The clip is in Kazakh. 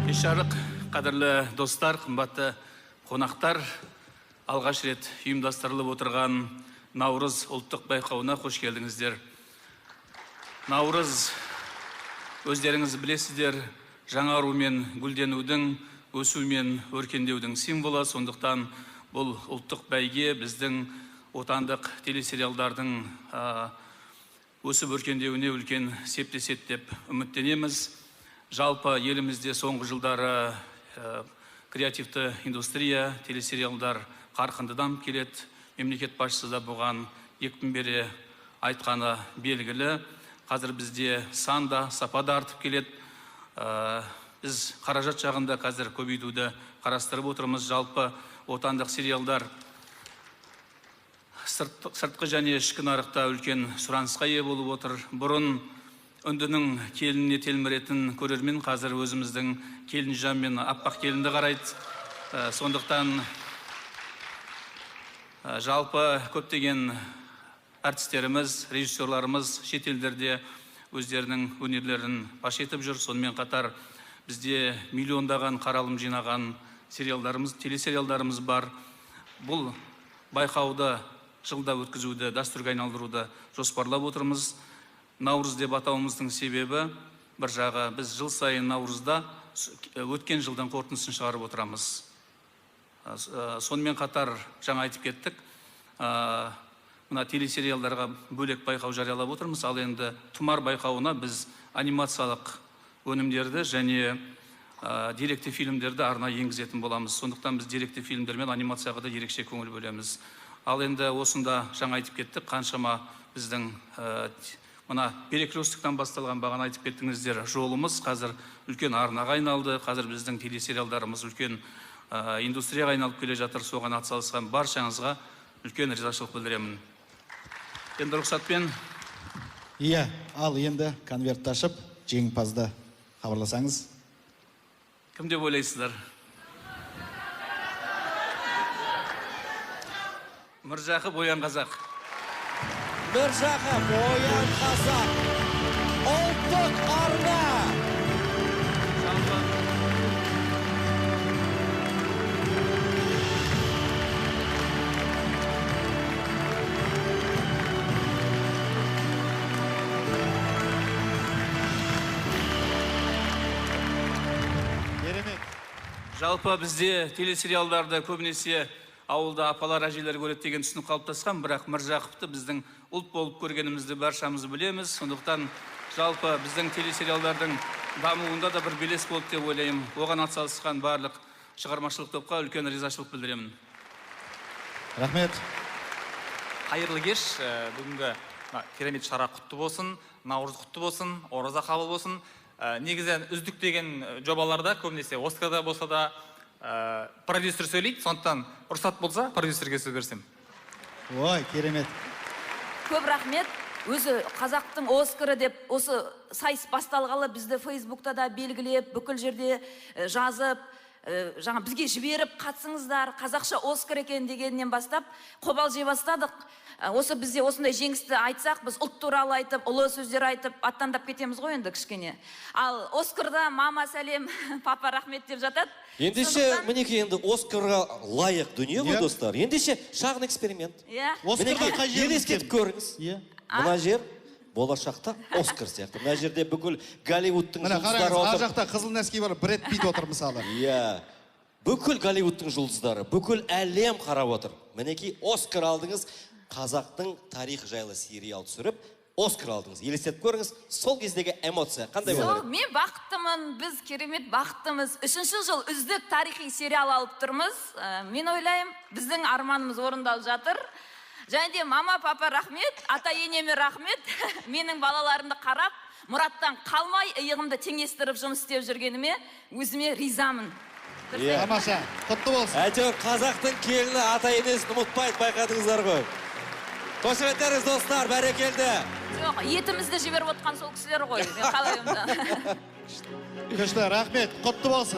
Кеш жарық, қадірлі достар, қымбатты қонақтар, алғаш рет ұйымдастырылып отырған Наурыз ұлттық байқауына қош келдіңіздер. Наурыз, өздеріңіз білесіздер, жаңару мен гүлденудің, өсу мен өркендеудің символы. Сондықтан бұл ұлттық бәйге біздің отандық телесериалдардың өсіп өркендеуіне үлкен септеседі деп үміттенеміз. Жалпы елімізде соңғы жылдары креативті индустрия, телесериалдар қарқынды дамып келеді. Мемлекет басшысы да бұған екпін бере айтқаны белгілі. Қазір бізде сан да, сапа да артып келеді. Біз қаражат жағында қазір көбейтуді қарастырып отырмыз. Жалпы отандық сериалдар сыртқы және ішкі нарықта үлкен сұранысқа ие болып отыр. Бұрын үндінің келініне телміретін көрермен қазір өзіміздің келінжан мен аппақ келінді қарайды. Сондықтан жалпы көптеген әртістеріміз, режиссерларымыз шетелдерде өздерінің өнерлерін паш етіп жүр. Сонымен қатар бізде миллиондаған қаралым жинаған сериалдарымыз, телесериалдарымыз бар. Бұл байқауды жылда өткізуді, дәстүрге айналдыруды жоспарлап отырмыз. Наурыз деп атауымыздың себебі бір жағы, біз жыл сайын наурызда өткен жылдың қорытындысын шығарып отырамыз. Сонымен қатар жаңа айтып кеттік, мына телесериалдарға бөлек байқау жариялап отырмыз. Ал енді Тұмар байқауына біз анимациялық өнімдерді және деректі фильмдерді арнайы енгізетін боламыз. Сондықтан біз деректі фильмдер мен анимацияға да ерекше көңіл бөлеміз. Ал енді осында жаңа айтып кеттік, қаншама біздің мына перекрестіктен басталған, бағана айтып кеттіңіздер, жолымыз қазір үлкен арнаға айналды. Қазір біздің телесериалдарымыз үлкен индустрияға айналып келе жатыр. Соған атсалысқан баршаңызға үлкен ризашылық білдіремін. Енді рұқсатпен. Иә, ал енді конвертті ашып, жеңімпазды хабарласаңыз. Кім деп ойлайсыздар? Міржақып Оян Қазақ. Міржақып Оян Қазақ. Ұлттық арна. Жалпы бізде телесериалдарды көбінесе ауылда апалар, әжелер көреді деген түсінік қалыптасқан, бірақ Міржақыпты біздің ұлт болып көргенімізді баршамыз білеміз. Сондықтан жалпы біздің телесериалдардың дамуында да бір белес болды деп ойлаймын. Оған атсалысқан барлық шығармашылық топқа үлкен ризашылық білдіремін. Рахмет. Қайырлы кеш. Бүгінгі керемет шара құтты болсын, наурыз құтты болсын, ораза қабыл болсын. Негізінен үздік деген жобаларда көбінесе Оскарда болса да продюсер сөйлейді, сондықтан рұқсат болса продюсерге сөз берсем. Ой, керемет. Көп рахмет. Өзі қазақтың Оскары деп осы сайыс басталғалы бізді Фейсбукта да белгілеп, бүкіл жерде жазып, жаңа бізге жіберіп қатысыңыздар, қазақша Оскар екен дегеннен бастап қобалжи бастадық. Осы бізде осындай жеңісті айтсақ, біз ұлт туралы айтып, ұлы сөздер айтып, аттандап кетеміз ғой енді кішкене. Ал Оскарда мама сәлем, папа рахмет деп жатады. Ендеше, мінекей енді Оскарға лайық дүние ғой, достар. Ендеше, шағын эксперимент. Оскарға қай жеріміз кем? Елестетіп көріңіз. Мына жер болашақта Оскар сияқты. Мына жерде бүкіл Голливудтың жұлдыздары отыр. Ар жақта қызыл нәски бар, Брэд Питт отыр мысалы. Иә. Бүкіл Голливудтың жұлдыздары, бүкіл әлем қарап отыр. Мінекей Оскар алдыңыз. Қазақтың тарих жайлы сериал түсіріп, Оскар алдыңыз. Елестетіп көріңіз, сол кездегі эмоция қандай болар еді? Мен бақыттымын, біз керемет бақыттымыз. 3-ші жыл үздік тарихи сериал алып тұрмыз. Мен ойлаймын, біздің арманымыз орындалып жатыр. Және де мама, папа рахмет, ата енеме рахмет. Менің балаларымды қарап, Мұраттан қалмай иығымды теңестіріп жұмыс істеп жүргеніме өзіме ризамын. Тамаша, құтты болсын. Әйтеуір қазақтың келіні ата енесін ұмытпайды, байқадыңыздар ғой. Қошеметтеріңіз, достар, бәрекелді. Жоқ, етімізді жіберіп отқан сол кісілер ғой. Мен қалай онда? Күшті, рахмет, құтты болсын.